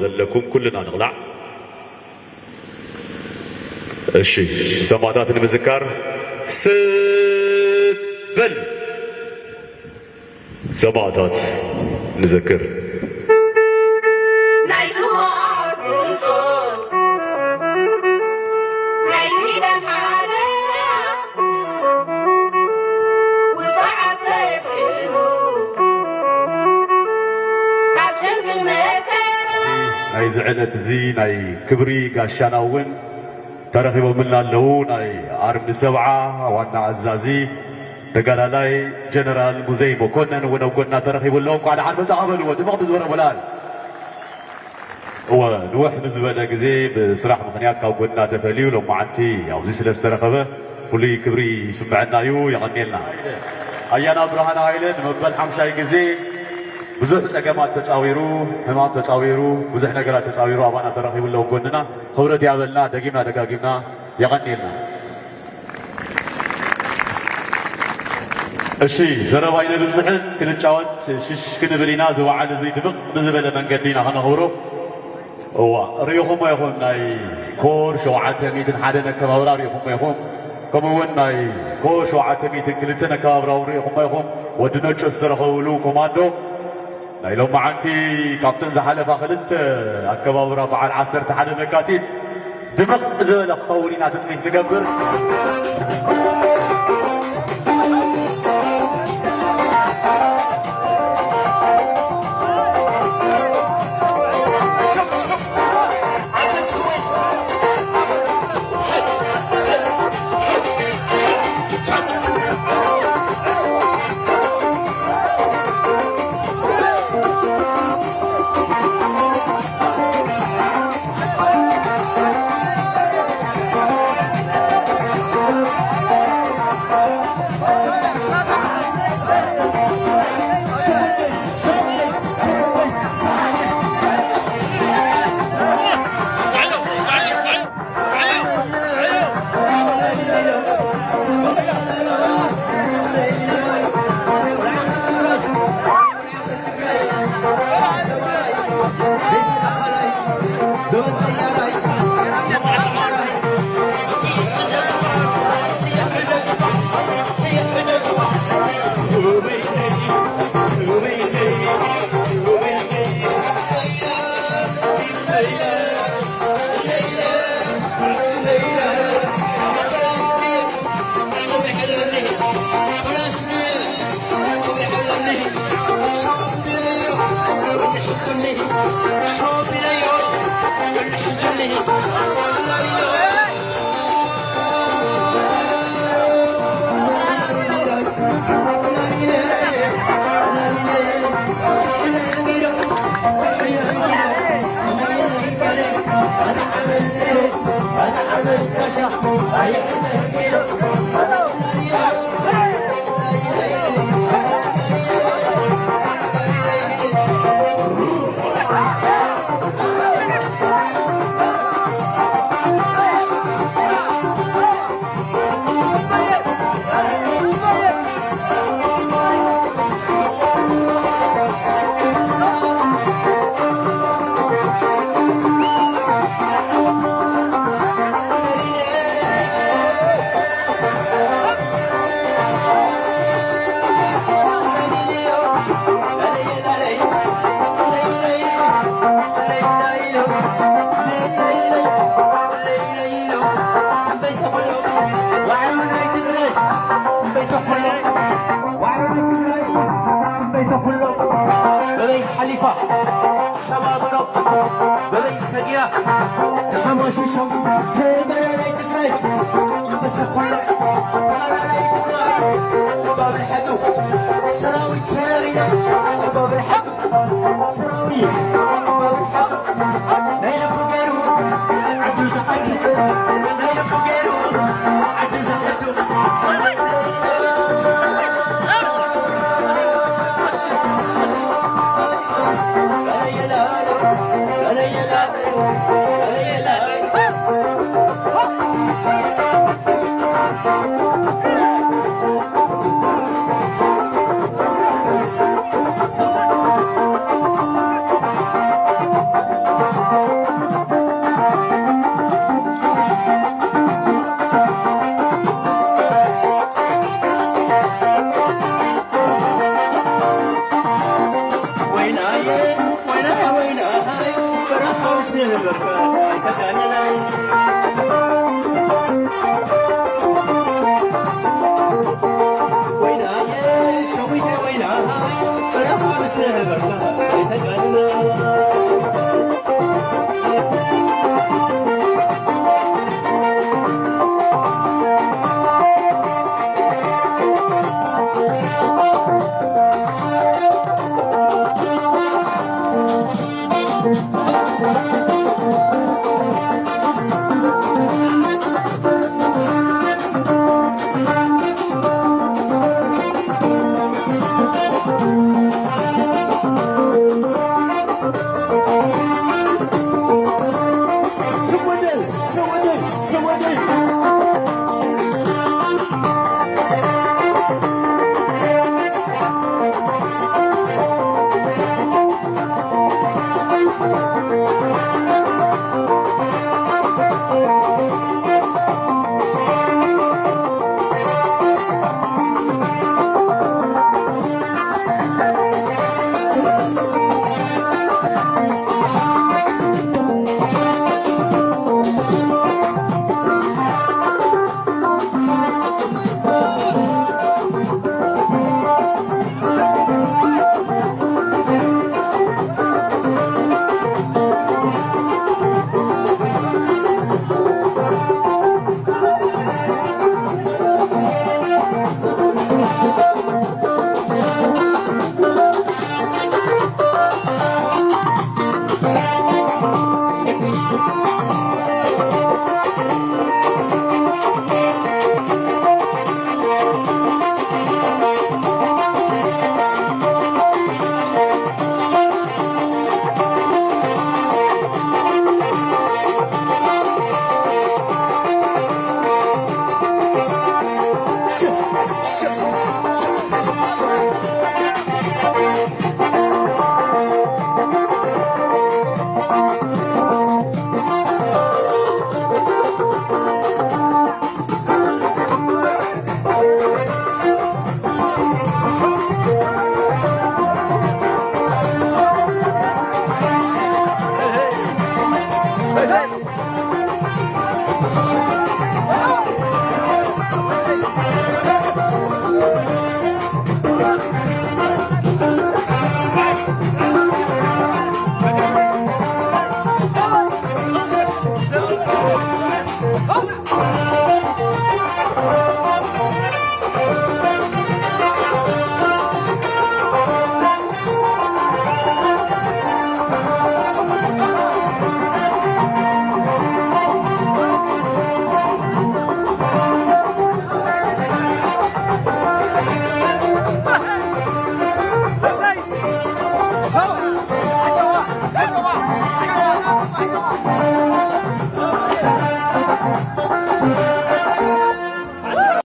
ዘለኩም ኩልና ንቕላዕ። እሺ፣ ሰማእታት ንምዝካር ስት በል። ሰማእታት ንዘክር። ናይ ስውኣት ብጾት፣ ናይ ኪዳን ሓደራ፣ ውጽዓት ከየጥዕኑ፣ ካብ ጭንቅን መከራ። ናይዚ ዕለት እዚ ናይ ክብሪ ጋሻና እውን ተረኺቦምልና ኣለዉ። ናይ ኣርሚ ሰብዓ ዋና ኣዛዚ ተጋዳላይ ጀነራል ሙዘይ መኮነን እውን ኣብ ጎድና ተረኺቡ ኣሎ። እንኳዕ ደሓን መጻኻ በልዎ ድምቕ ብዝበለ ሞላል። እወ፣ ንውሕ ንዝበለ ግዜ ብስራሕ ምኽንያት ካብ ጎድና ተፈልዩ ሎማዓንቲ ኣብዚ ስለ ዝተረኸበ ፍሉይ ክብሪ ይስምዐና እዩ። የቐንየልና። ኣያና ብርሃነ ሃይለ ንመበል ሓምሻይ ግዜ ብዙሕ ጸገማት ተጻዊሩ፣ ሕማም ተጻዊሩ፣ ብዙሕ ነገራት ተጻዊሩ ኣባና ተረኺቡ ኣሎ ኣብ ጎንና። ክብረት ያበልና፣ ደጊምና ደጋጊምና የቐንየልና። እሺ፣ ዘረባ ኣይነበዝሕን፣ ክንጫወት ሽሽ ክንብል ኢና። እዚ በዓል እዚ ድምቕ ብዝበለ መንገዲ ኢና ከነኽብሮ። እዋ፣ ርኢኹሞ ኢኹም፣ ናይ ኮር ሸውዓተ ሚእትን ሓደን ኣከባብራ ርኢኹሞ ኢኹም። ከምኡ እውን ናይ ኮር ሸውዓተ ሚእትን ክልተን ኣከባብራ እውን ርኢኹሞ ኢኹም። ወዲ ነጮ ዝተረኸብሉ ኮማንዶ ናይ ሎማዓንቲ ካብተን ዝሓለፋ ክልተ ኣከባብራ በዓል ዓሰርተ ሓደ ለካቲት ድምቕ ዝበለ ክኸውን ኢና ትጽቢት ንገብር። በበይ ሓሊፋ ሰባብሮ በበይ ሰጊራ ተሓሞሽሾም ትግራይ ትግራይ ኣንበሳ ኩሎ ተጋዳላይ ኩሎ ኣቦ ብርሐቱ ሰራዊት ሸሪና ኣቦ ብርሐቱ ሰራዊት ኣቦ ብርሐቱ ናይ ልቡ ገይሩ ዓዱ ዝዓቱ ናይ ልቡ ገይሩ ዓዱ ዝዓቱ